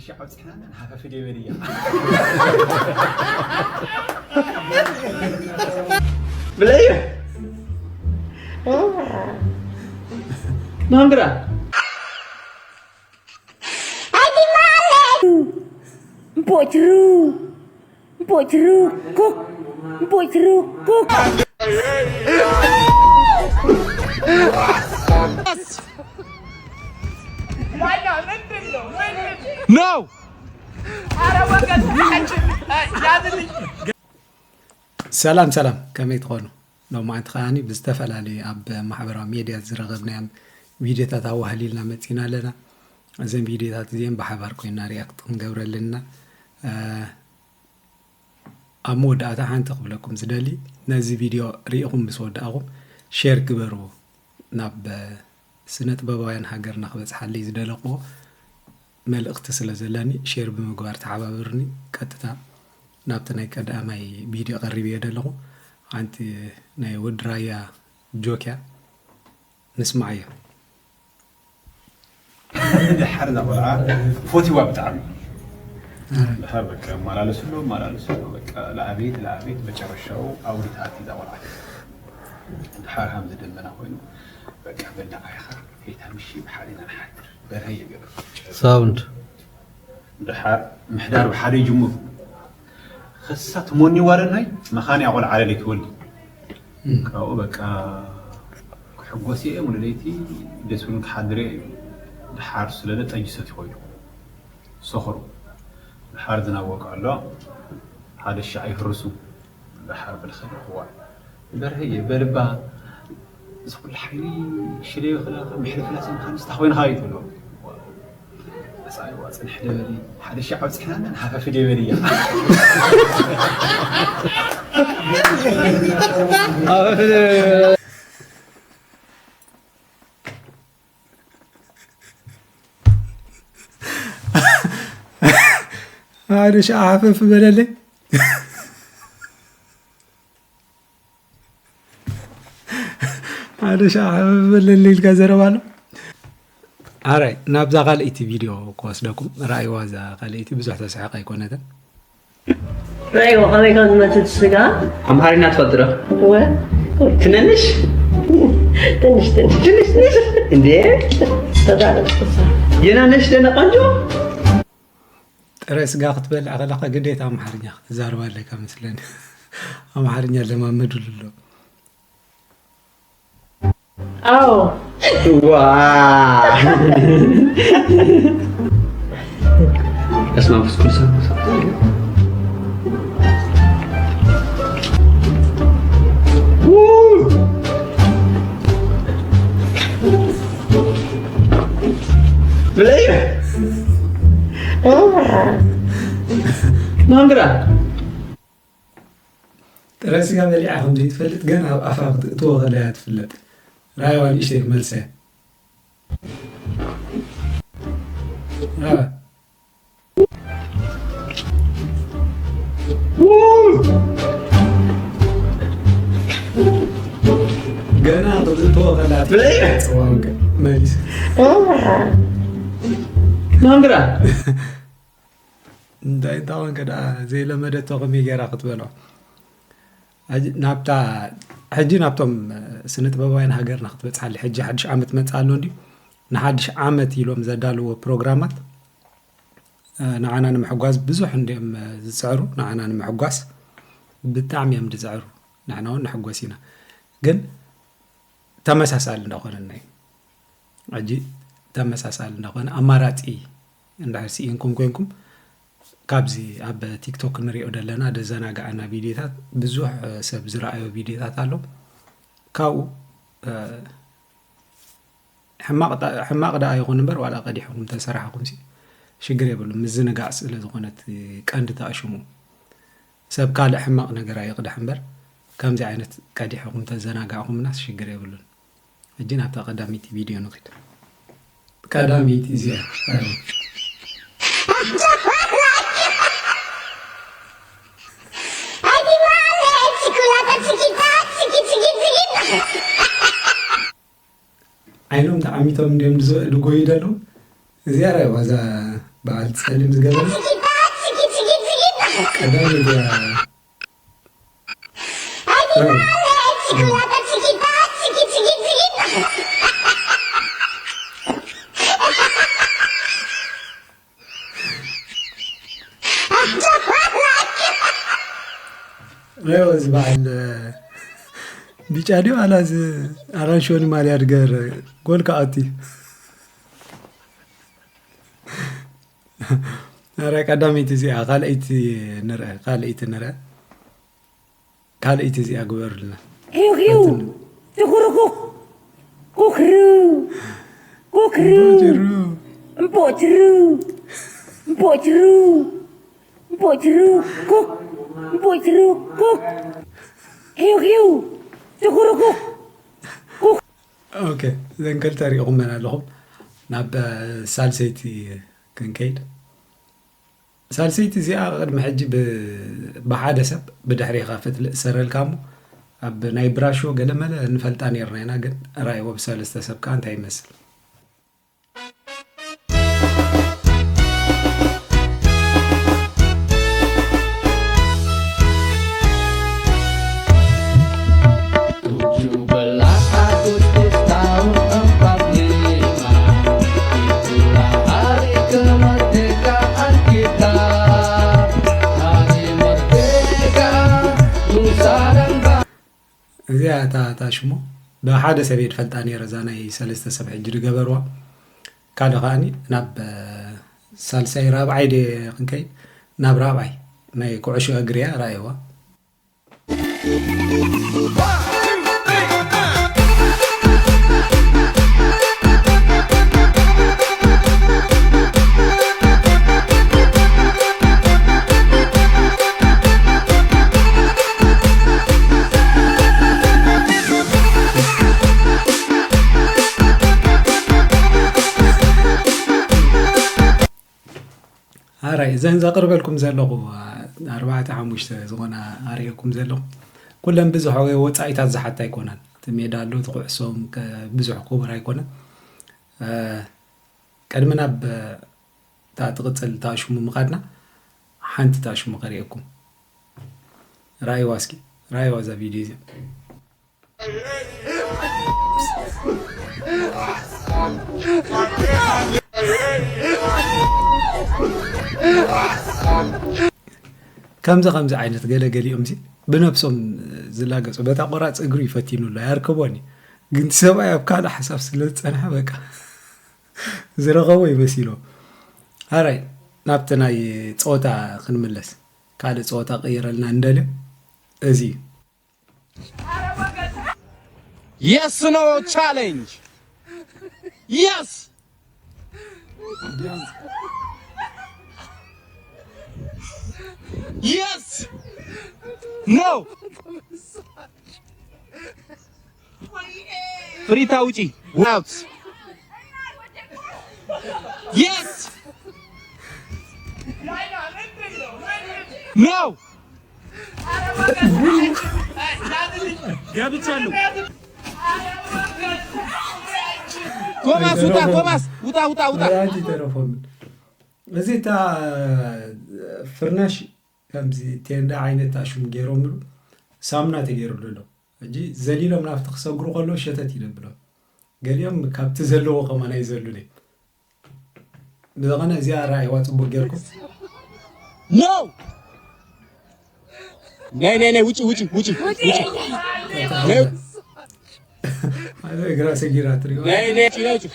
ሻዕ ኣብፅሕና እና ንሃፈፍ ደይ በልያ። ብለየ። ማንግራ። Butcheru. Butcheru. Cook. Butcheru. Cook. No! ሰላም ሰላም፣ ከመይ ትኾኑ? ሎማዓንቲ ከዓኒ ብዝተፈላለዩ ኣብ ማሕበራዊ ሜድያ ዝረኸብናዮም ቪድዮታት ኣዋህሊልና መፂና ኣለና። እዘን ቪድዮታት እዚአን ብሓባር ኮይና ሪያክት ክንገብረለን ኢና። ኣብ መወዳእታ ሓንቲ ክብለኩም ዝደሊ፣ ነዚ ቪድዮ ሪኢኹም ምስ ወዳእኹም ሼር ግበርዎ ናብ ስነ ጥበባውያን ሃገርና ክበፅሓለይ ዝደለኽዎ መልእኽቲ ስለ ዘለኒ ሼር ብምግባር ተሓባበሩኒ። ቀጥታ ናብቲ ናይ ቀዳማይ ቪድዮ ቀሪበዮ ዘለኹ ሓንቲ ናይ ወዲ ራያ ጆክ እያ። ንስማዓዮ። ድሓር እዛ ቆልዓ ፈትዋ ብጣዕሚ ድሓር በቃ መላለስሉ መላለስሉ በቃ ለኣቤት ለኣቤት መጨረሻው ኣውሪታት እዛ ቆልዓ ድሓር ሃምዚ ደመና ኮይኑ በቃ በላዓ ኢኻ ሄታ ምሺ ብሓደ ኢና ንሓድር በርሀ ይገበ ሳውንድ ድሓር ምሕዳር ብሓደ ይጅምሩ። ኸሳ ትሞኒ ዋለናይ መኻን ያቆል ዓለለይ ትወልድ ካብኡ በቃ ክሕጎስ እየ ሙሉ ለይቲ ደስ ብሉን ክሓድር እየ እዩ። ድሓር ስለለ ጠጅ ሰትዩ ኮይኑ ሰኽሩ ድሓር ዝናብ ወቅዖ ኣሎ ሓደ ሻዕ ይህርሱ ድሓር ብልኸ ይኽዋ በርሀየ በልባ እዚ ኩሉ ሓይሊ ሽለዮ ክላ ምሕልፍላ ሰምካ ንስታ ኮይንካ እዩ ትብሎ። መጻኢዋ ጽንሕ ደበሊ ሓደ ሻዕ ኣብጽሕና እና ንሃፈፍ ደበሊ እያ። ሓደ ሻዕ ሃፈፍ በለለይ። ሓደ ሻዕ ሃፈፍ በለለይ ኢልካ ዘረባ ኣሎ። ኣራይ ናብዛ ካልኣይቲ ቪድዮ ክወስደኩም ራእይዋ እዛ ካልኣይቲ ብዙሕ ተስሕቕ ኣይኮነትን። ራእይዋ ከመይ ከም ዝመስል ስጋ ኣምሓርኛ ትፈልጢ ዶ? ወ ትንንሽ ትንሽ ትንሽ ትንሽ ትንሽ እንዴ ተዛረብ ክሳ የናነሽ ደነ ቆንጆ ጥረ ስጋ ክትበልዕ ከለኻ ግዴታ ኣምሓርኛ ክትዛረብ ኣለካ መስለኒ። ኣምሓርኛ ለማመዱሉ ኣሎ። ኣዎ ዋ በስመ አብ ወመንፈስ ቅዱስ ብለይ ማንግራ ጥረ ስጋ በሊዓ ከም ዘይትፈልጥ ገና ኣብ ኣፋ ክትእትዎ ከለያ ትፍለጥ። ራእይዋ ንእሽተይ ክመልሰ ራእይዋ ገና ክትእትዎ ከላ መሊስ ማንግራ እንታይ እንታይ ኮንከ ደኣ ዘይለመደቶ ከመይ ገይራ ክትበሎ ናብታ ሕጂ ናብቶም ስነ ጥበባውያን ሃገርና ክትበፅሓለ ሕጂ ሓድሽ ዓመት መፅእ ኣሎ እንዲ ንሓድሽ ዓመት ኢሎም ዘዳልዎ ፕሮግራማት ንዓና ንምሕጓዝ ብዙሕ እንዲኦም ዝፅዕሩ ንዓና ንምሕጓስ ብጣዕሚ እዮም ዝፅዕሩ ንሕና እውን ንሕጎስ ኢና ግን ተመሳሳሊ እንዳኾነና እዩ ሕጂ ተመሳሳሊ እንዳኾነ ኣማራፂ እንድሕር ስኢንኩም ኮንኩም ካብዚ ኣብ ቲክቶክ ንሪኦ ዘለና ደዘናግዐና ቪድዮታት ብዙሕ ሰብ ዝረኣዮ ቪድዮታት ኣሎ ካብኡ ሕማቕ ደኣ ይኹን እምበር ዋላ ቀዲሕኹም ተሰራሕኹም ሲ ሽግር የብሉን ምዝንጋዕ ስለ ዝኾነት ቀንዲ ተኣሽሙ ሰብ ካልእ ሕማቕ ነገር ኣይቕዳሕ እምበር ከምዚ ዓይነት ቀዲሕኹም ተዘናጋዕኹምናስ ሽግር የብሉን ሕጂ ናብታ ቀዳመይቲ ቪድዮ ንኺድ ቀዳመይቲ እዚኣ ዓይኖም ተዓሚቶም እንዲዮም ዝጎዩ ዘለዉ እዚኣ ራእይዋ እዛ በዓል ጸሊም ዝገበረ ቀዳሚ እዚ በዓል ቢጫ ድዩ? ኣላ እዚ ኣራንሽዮኒ ማልያ ድገር ጎል ከኣቲ። ኣረ ቀዳመይቲ እዚኣ፣ ካልኣይቲ ንርአ፣ ካልኣይቲ ንርአ። ካልኣይቲ እዚኣ ግበሩልና። ሂው ሂው፣ ትኹርኩኽ፣ ኩኽሩ፣ ኩኽሩ፣ እምቦጭሩ፣ እምቦጭሩ፣ እምቦጭሩ፣ ኩክ፣ እምቦጭሩ፣ ኩክ። ሂው ሂው፣ ትኹርኩኽ፣ ኩኽ። ኦኬ፣ እዘን ክልተ ሪኢኹመን ኣለኹም። ናብ ሳልሰይቲ ክንከይድ። ሳልሰይቲ እዚኣ ቅድሚ ሕጂ ብ-፣ ብሓደ ሰብ ብድሕሪኻ ፍትሊ እሰረልካ እሞ ኣብ ናይ ብራሾ ገለመለ ንፈልጣ ነይርና ኢና፣ ግን ራእይዎ ብሰለስተ ሰብ ከኣ እንታይ ይመስል? Tujuh belas Agustus tahun empat lima, itulah hari kemerdekaan kita. Hari merdeka, nusa dan bangsa. እዚኣ እታ፣ እታ ሽሙ ብሓደ ሰብ እየ ድፈልጣ ነይረ፣ እዛ ናይ ሰለስተ ሰብ ሕጂ ድገበርዋ። ካልእ ከኣኒ ናብ፣ እ፣ ሳልሳይ ራብዓይ ድየ ክንከይድ? ናብ ራብዓይ ናይ ኩዕሾ እግሪ እያ፣ ራእይዋ። ኣራይ፣ እዘን ዘቕርበልኩም ዘለኹ፣ ኣ፣ ኣርባዕተ ሓሙሽተ ዝኾና ኣርእየኩም ዘለኹ፣ ኩለን ብዙሕ ወጻኢታት ዝሓታ ኣይኮናን። እቲ ሜዳ ኣሎ፣ እቲ ኩዕሶ ከ-፣ ብዙሕ ክቡር ኣይኮነን። እ፣ ቅድሚ ናብ፣ እ፣ እታ ትቕጽል እታ ሽሙ ምኻድና፣ ሓንቲ እታ ሽሙ ከርእየኩም። ራእይዋ እስኪ፣ ራእይዋ እዛ ቪድዮ እዚኣ። ከምዚ ከምዚ ዓይነት ገለ ገሊኦምሲ ብነብሶም ዝላገጹ፣ በታ ቆራጽ እግሩ ይፈቲኑላ፣ ያርከቦኒ። ግን እቲ ሰብኣይ ኣብ ካልእ ሓሳብ ስለ ዝጸንሐ በቃ ዝረኸቦ ይመሲሎ። ኣራይ ናብቲ ናይ ጸወታ ክንምለስ። ካልእ ጸወታ ቀይረልና እንደልዮ። እዚ እዩ። Yes, no challenge. Yes. Yes. No. ፍሪታ ውጪ። Out. Yes. No. ገብቻለሁ። ቶማስ ውጣ፣ ቶማስ ውጣ፣ ውጣ፣ ውጣ። መብራህቲ ተረፎም። እዚ እታ ፍርናሽ ከምዚ ቴንዳ ዓይነት ኣሹም ገይሮምሉ ሳሙና ተገይሩሉ ኣሎ። ሕጂ ዘሊሎም ናብቲ ክሰግሩ ከለዉ ሸተት ይደብሎም። ገሊኦም ካብቲ ዘለዎ ከማን ኣይዘሉን እዮም። ብዝኾነ እዚኣ ኣረኣይዋ ጽቡቅ ጌርኩም። No! ናይ፣ ናይ፣ ናይ፣ ውጪ፣ ውጪ፣ ውጪ፣ ውጪ። ናይ፣ ኣነ እግራ ሰጊራ ትሪኦ። ናይ፣ ናይ፣ ውጪ፣ ናይ፣ ውጪ።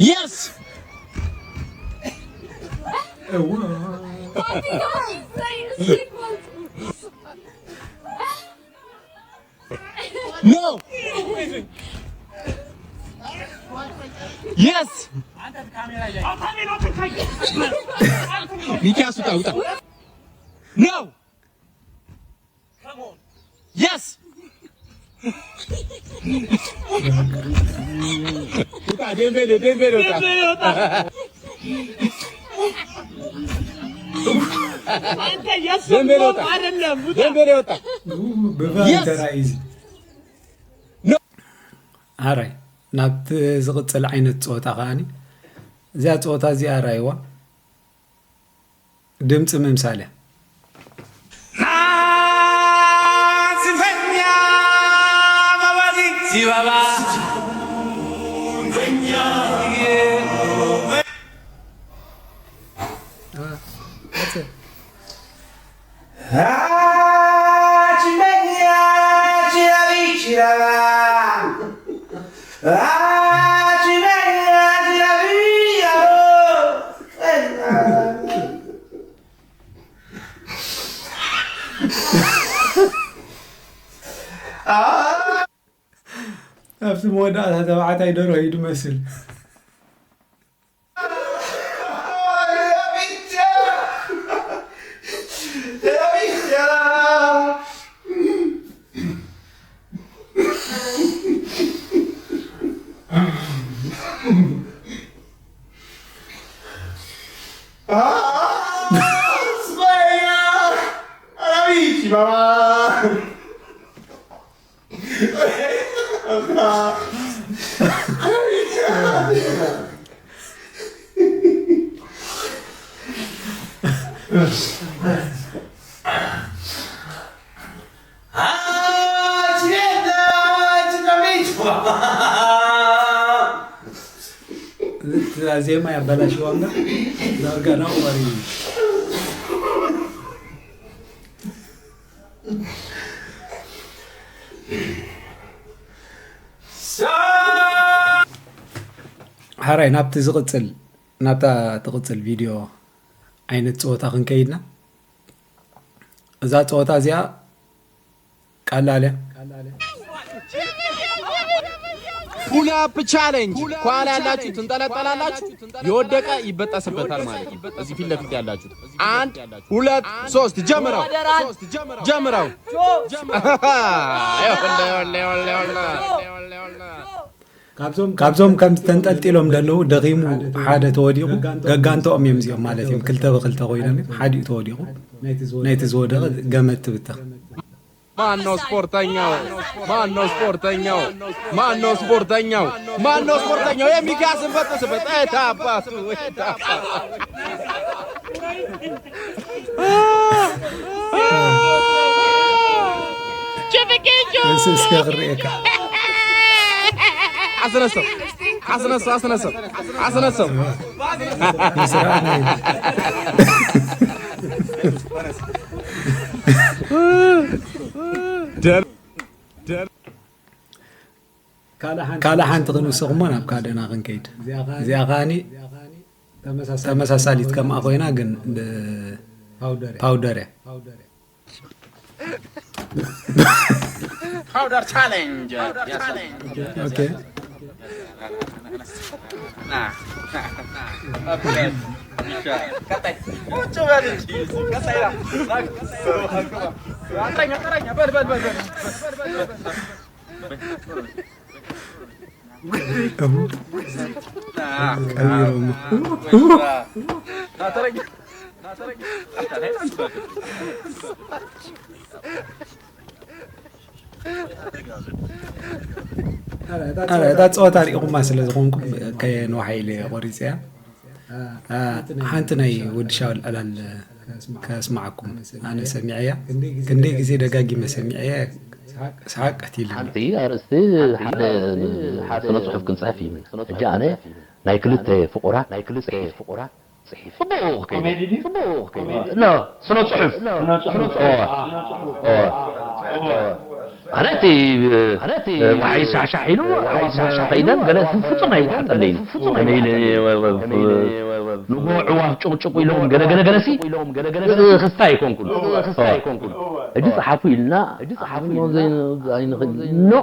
Yes! እዋ። No! Yes! ሚኪያስ ውጣ፣ ውጣ። No! Yes! ውጣ፣ ዴምቤሌ፣ ዴምቤሌ ውጣ። አንተ የእሱ ዴምቤሌ ውጣ። አይደለም፣ ውጣ። ዴምቤሌ ውጣ። ብባይ Yes! ተራኢዚ። No! ኣራይ፣ ናብቲ ዝቕጽል ዓይነት ጸወታ ከኣኒ፣ እዚኣ ጸወታ እዚኣ ራይዋ ድምጺ ምምሳል እያ። ኣብቲ መወዳእታ ተባዕታይ ደርሆ እዩ ድመስል። እዛ ዜማ ያበላሽዋ እምበር ዳርጋ ናቑ ባሪ። ሓራይ ናብቲ ዝቕጽል፣ ናብታ ትቕጽል ቪድዮ ዓይነት ጸወታ ክንከይድና። እዛ ጸወታ እዚኣ ቀላል እያ። ፑል ኣፕ ቻሌንጅ። ከኋላ ያላችሁ ትንጠለጠላላችሁ፣ የወደቀ ይበጠስበታል ማለት ነው። እዚህ ፊት ለፊት ያላችሁ አንድ፣ ሁለት፣ ሶስት፣ ጀምረው፣ ጀምረው። ካብዞም ከምዚ ተንጠልጢሎም ዘለዉ ደኺሙ ሓደ ተወዲቑ፣ ገጋንቶኦም እዮም እዚኦም ማለት እዮም። ክልተ ብክልተ ኮይኖም እዮም፣ ሓዲኡ ተወዲቑ፣ ናይቲ ዝወደቐ ገመድ ትብተኽ። ማነው ስፖርተኛው? ማነው ስፖርተኛው? ማነው ስፖርተኛው? ማነው ስፖርተኛው? የሚኪያስን በጥስበት። እታባቱ፣ እታባቱ። እስኪ ክርእየካ። አስነሳው፣ አስነሳው፣ አስነሳው፣ አስነሳው። ካልእ ሓንቲ ክንውስኽ እሞ ናብ ካልእና ክንከይድ። እዚኣ ከኣኒ ተመሳሳሊት ከምኣ ኮይና ግን ፓውደር እያ። Powder challenge. Yes. Okay. እታ ፀወታ ሪኢኹማ ስለ ዝኾንኩም ከየንውሓ ኢለ ቆሪፀያ። ሓንቲ ናይ ወዲ ሻውል ዕላል ከስምዓኩም። ኣነ ሰሚዐያ፣ ክንደይ ግዜ ደጋጊመ ሰሚዐያ፣ ሰሓቅ ቀቲልኒ። ሓንቲ ኣርእስቲ ሓደ ስነ-ጽሑፍ ክንጽሕፍ እዩ። ሕጂ ኣነ ናይ ክልተ ፍቑራት ጽሒፈ። ጽሒፍ ጽቡቕ ክኸይድ ጽቡቕ ክኸይድ ኖ ስነ ጽሑፍ ስነ ጽሑፍ ኣነ እቲ ኣነ እቲ ወሓይ ሻሕሻሕ ኢሉ ኣዕዋፍ ሻሕሻሕ ኢለን ገለ ፍጹም ኣይወሓጠለይን። ከመይ ኢለ ንጎ ኣዕዋፍ ጭቕጭቕ ኢሎም ገለ ገለ ገለሲ ክስታይ ኣይኮንኩን። ሕጂ ጸሓፉ ኢልና ኣይንኽእል ኖ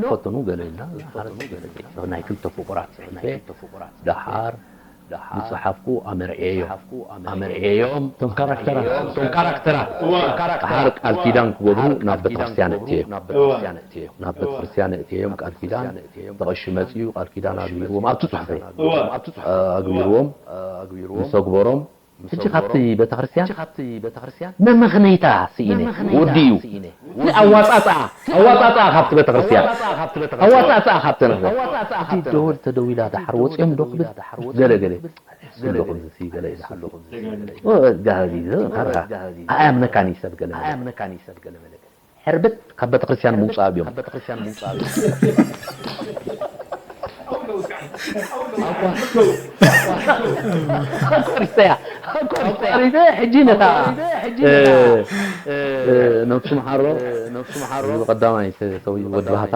ትፈትኑ ገለ ኢልና ናይ ክልተ ፍቑራት ጽሒፈ ደሓር ዝጸሓፍኩ ኣመርዕየዮም ኣመርዕየዮም እቶም ካራክተራት እቶም ካራክተራት ደሓር ቃል ኪዳን ክገብሩ ናብ ቤተክርስትያን እእትዮም ናብ ቤተክርስትያን እእትዮም ቃል ኪዳን ተቐሺ መጽዩ ቃል ኪዳን ኣግቢርዎም ኣብቲ ጽሑፈይ ኣግቢርዎም ምስ ኣግበሮም ሕጂ ካብቲ ቤተክርስትያን መመኽነይታ ስኢነ ወዲኡ። ኣዋጻጽኣ ኣዋጻጽኣ ካብቲ ቤተክርስትያን ኣዋጻጽኣ ካብቲ ንኽእል እቲ ደወል ተደዊላ ደሓር ወጺኦም ዶ ክብል ገለ ገለ ስሎ ከምዚ ሲ ገለ ኢላ ሓንቲ ጋህዲ ዘ ካርካ ኣያምነካኒ ሰብ ገለ መለ ሕርብት ካብ ቤተክርስትያን ምውጻእ ኣብዮም። ኣቋሪጸያ ኣቋሪጸያ ሕጂ ነታ ነብሱ መሓሮ ነብሱ መሓሮ ቀዳማይ ሰውዩ ወዲ ባህታ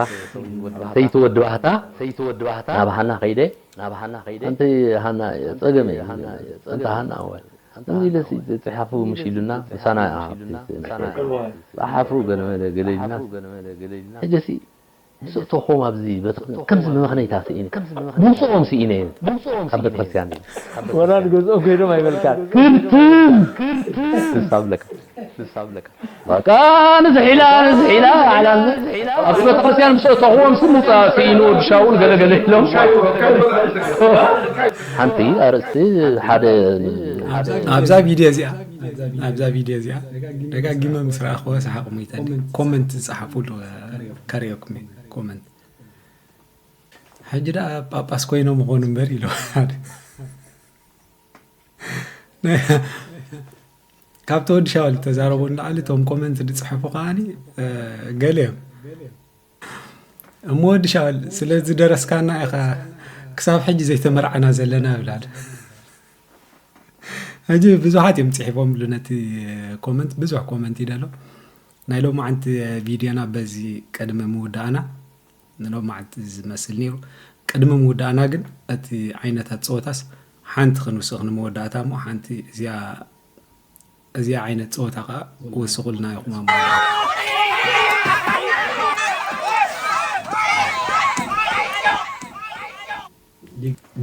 ሰይቲ ወዲ ባህታ ሰይቲ ወዲ ባህታ ናብ ሃና ከይደ ናብ ሃና ከይደ ኣንቲ ሃና ጸገመ ኣንቲ ሃና ወ እንዲለሲ ጽሓፉ ምሽ ኢሉና ምሳና ጸሓፉ ገለ መለ ገለ ኢልና ሕጂሲ ስእተኹም ኣብዚ ቤተክርስትያን ከምዚ መመኽነይታ ስኢነ ምውፅኦም ስኢነ ካብ ቤተክርስትያን ወላ ንገዝኦም ኮይኖም ኣይበልካን ክርትም ክሳብ ለካ ክሳብ ለካ በቃ ንዝሒላ ንዝሒላ ዓላ ኣብቲ ቤተክርስትያን ምስ እተኹዎም ስም ውፃ ስኢኑ ወዲ ሻውል ገለገለ ኢሎም ሓንቲ ኣርእስቲ ሓደ ኣብዛ ቪድዮ እዚኣ ኣብዛ ቪድዮ እዚኣ ደጋጊመ ምስ ረኣኽዎ ሰሓቕ ሞይተኒ። ኮመንት ዝጸሓፉሉ ከርእየኩም እየ ኮመንት። ሕጂ ደኣ ጳጳስ ኮይኖም ይኾኑ እምበር ኢሉ ሓደ ካብቲ ወዲ ሻውል ዝተዛረቦ ንላዕሊ እቶም ኮመንት ዝጽሕፉ ከዓኒ ገለ እዮም። እሞ ወዲ ሻውል ስለዚ ደረስካና ኢኻ ክሳብ ሕጂ ዘይተመርዓና ዘለና ይብላል። ሕጂ ብዙሓት እዮም ጽሒፎምሉ ነቲ ኮመንት ብዙሕ ኮመንት ይደሎ ናይ ሎማዓንቲ ቪድዮና በዚ ቅድሚ ምውዳእና ንሎማዓንቲ ዝመስል ነይሩ ቅድሚ ምውዳእና ግን እቲ ዓይነታት ፀወታስ ሓንቲ ክንውስኽ ንመወዳእታ እሞ ሓንቲ እዚኣ እዚኣ ዓይነት ፀወታ ከዓ ወስኹልና ኢኹም ኣብ መወዳእታ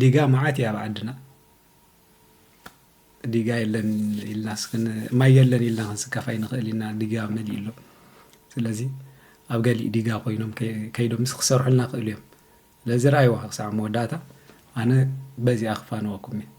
ዲጋ መዓት እያ ኣብ ዓድና ዲጋ የለን ኢልና ስክን ማይ የለን ኢልና ክንስከፍ ኣይንኽእል ኢና ዲጋ መሊኡ ኣሎ ስለዚ ኣብ ገሊእ ዲጋ ኮይኖም ከይዶምስ ክሰርሑልና ክእሉ እዮም ስለዚ ረኣይዋ ክሳዕ መወዳእታ ኣነ በዚኣ ክፋነወኩም እየ